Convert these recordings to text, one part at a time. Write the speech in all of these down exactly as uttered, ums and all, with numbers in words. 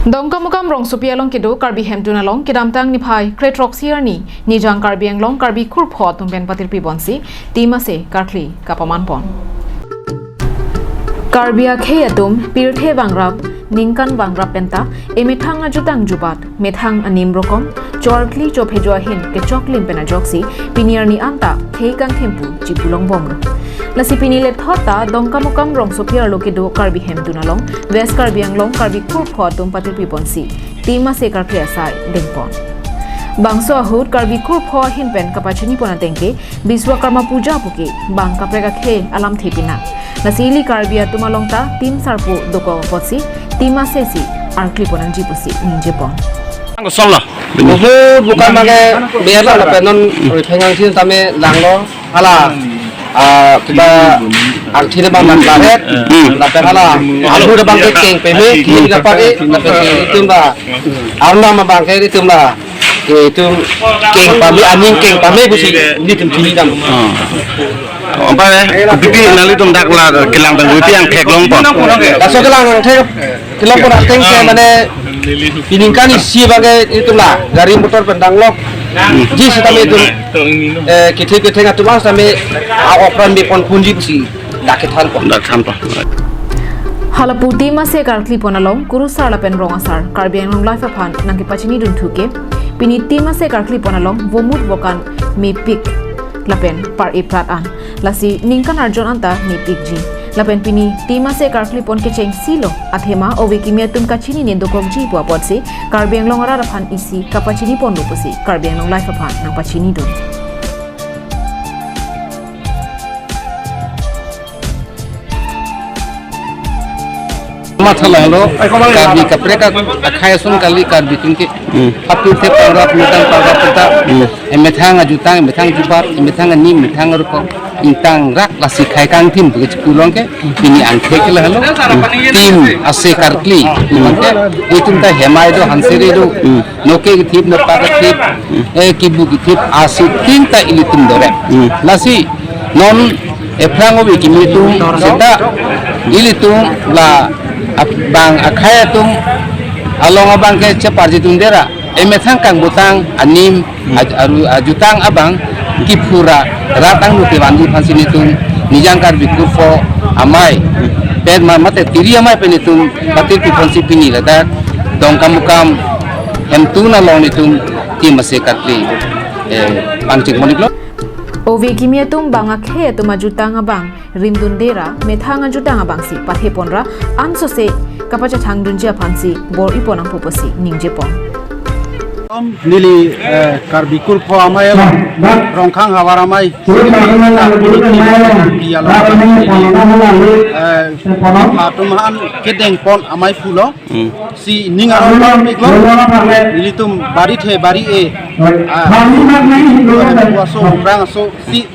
Dongkamukam rongsopi along kedo Karbi Hemtun along kedamtang niphai kre-throksi arni Nijang Karbi Anglong Karbi Kurpho atum pen patirpi ponsi tim ase karkli kapaman pon. Karbi akhei atum pirthe vangrap, ningkan vangrap penta emethang ajutang jubat, methang anim rokom, cho-arkli chophejo ahin kechoklim pen ajoksi pini arni anta khei kangthim pu chipulong bomlo. Lasi pini lethot ta Dongkamukam rongsopi arlo kedo Karbi Hemtun along West Karbi Anglong Karbi Kurpho atum patirpi ponsi tim ase karkli asai dengpon. Bangso ahut Karbi Kurpho ahin pen kapachini pon ateng ke Biswakarma Puja puke bang kaprek akhei alamthe pina. Lasi ili Karbi atum along ta tim sarpo dokok apotsi tim ase si arkli pon nangji pusi ningje pon. Ang kosong lah. Oho, bukan pakai biar lah, lapen non riphengang sih tame langlo. Hala, ah, kita arti de bang langlo. Hmm. Lapen hala, alu de bang keng peme, kiri dapat eh, lapen itu mbak. Arna ma bang kiri itu mbak. Itu keng pame, aning keng pame busi, ini tim kiri dam. Ah. Apa ya? Kopi-pi nanglitum dak la kelang pen kopi-pi angthek longpon. Laso kelang angthek kelongpon ateng ke mane piningkan isi bang ke itum la gari motor pen danglok. Ji sitame itum, eh, kithip kitheng atum sitame a-okran bepon punji pusi dak kethanpon. Dak thanpon. Hala pu tim ase karkli pon along kurusar lapen rong asar Karbi Anglong Live aphan nangkepachini dunthu ke pini tim ase karkli pon along vomut vokan mepik lapen par-iprat an. Lasi ningkan arjon anta mepikji. Lapen pini tim ase karkli pon kechengsi lo. Athema ove kimi atum kachinine dokokji pu apotsi Karbi Anglong arat aphan isi kapachini ponlo pusi Karbi Anglong Live aphan nangpachini dun. Matha lahelo, Karbi kaprek ak-, akhei ason kali Karbi atum ke. Hmm. Apirthe pangrap, methang pangrap penta. Hmm. Emethang ajutang, emethang jubat, emethang anim, emethang rokom, ingtang rak lasi khei kangthim pu kechipulong ke, pini angthek ke lahelo. Hmm. Tim ase karkli, hmm, pu ke, itum ta hemai do, hanseri do. Hmm. Noke kithip, nopak kithip, eh, kibu kithip, asi tin ta ilitum dorep. Hmm. Lasi, non ephrang ove kimi atum seta ilitum la ap-, bang akhei atum along abang ke cheparji atum dera emethang kangbutang anim aj-, aru ajutang abang kiphura rat angno kevanji aphansi nelitum Nijang Karbi Kurpho amei pen ma mate tiri amei pen nelitum patirpi ponsi pini ladak Dongkamukam Hemtun along nelitum tim ase karkli, eh, pangcheng pon-iklo. Ove kimi atum bang akhei atum ajutang abang rimdun dera, methang ajutang abangsi pathe ponra ansose kapachethang dunji aphansi bor-i pon nangpo pusi ningje pon. Neli, eh, Karbi Kurpho amei along, Rongkhang havar amei, Karbi along, eh, atum aphan kedeng pon amei pulo. Hmm. Si ning aron pon-iklo. Nelitum bari the bari e. Ah, aso, rang aso, si,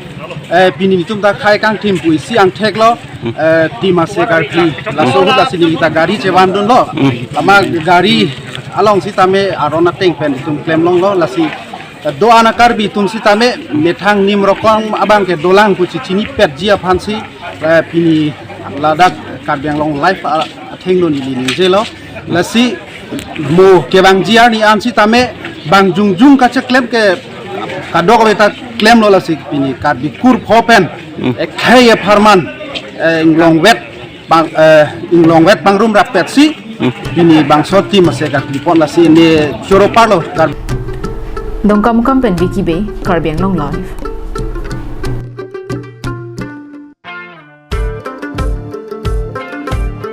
eh, pini nelitum ta khei kangthim pu isi angthek lo. Hmm. Eh, tim ase karkli. Laso ahut ta si neli ta gari chevan dunlo. Hmm. Ama gari along sitame aron ateng pen nelitum klem longlo. Lasi, eh, do-an a-Karbi atum sitame methang nim rokom abang ke dolang pu si chinipetji aphansi, eh, pini ladak Karbi Anglong Live a-, athengno neli ningjelo. Lasi mo kevangji arni an sitame bang jongjong kacheklem ke kadokave ta klemlo, lasi pini Karbi Kurpho pen, hmm, eh, khei apharman, eh, inglongvet pang, eh, inglongvet pangrum rappetsi, hmm, pini bangso tim ase karkli pon lasi ne choro parlo Kar- Dongkamukam pen Vicky Bey, Karbi Anglong Live.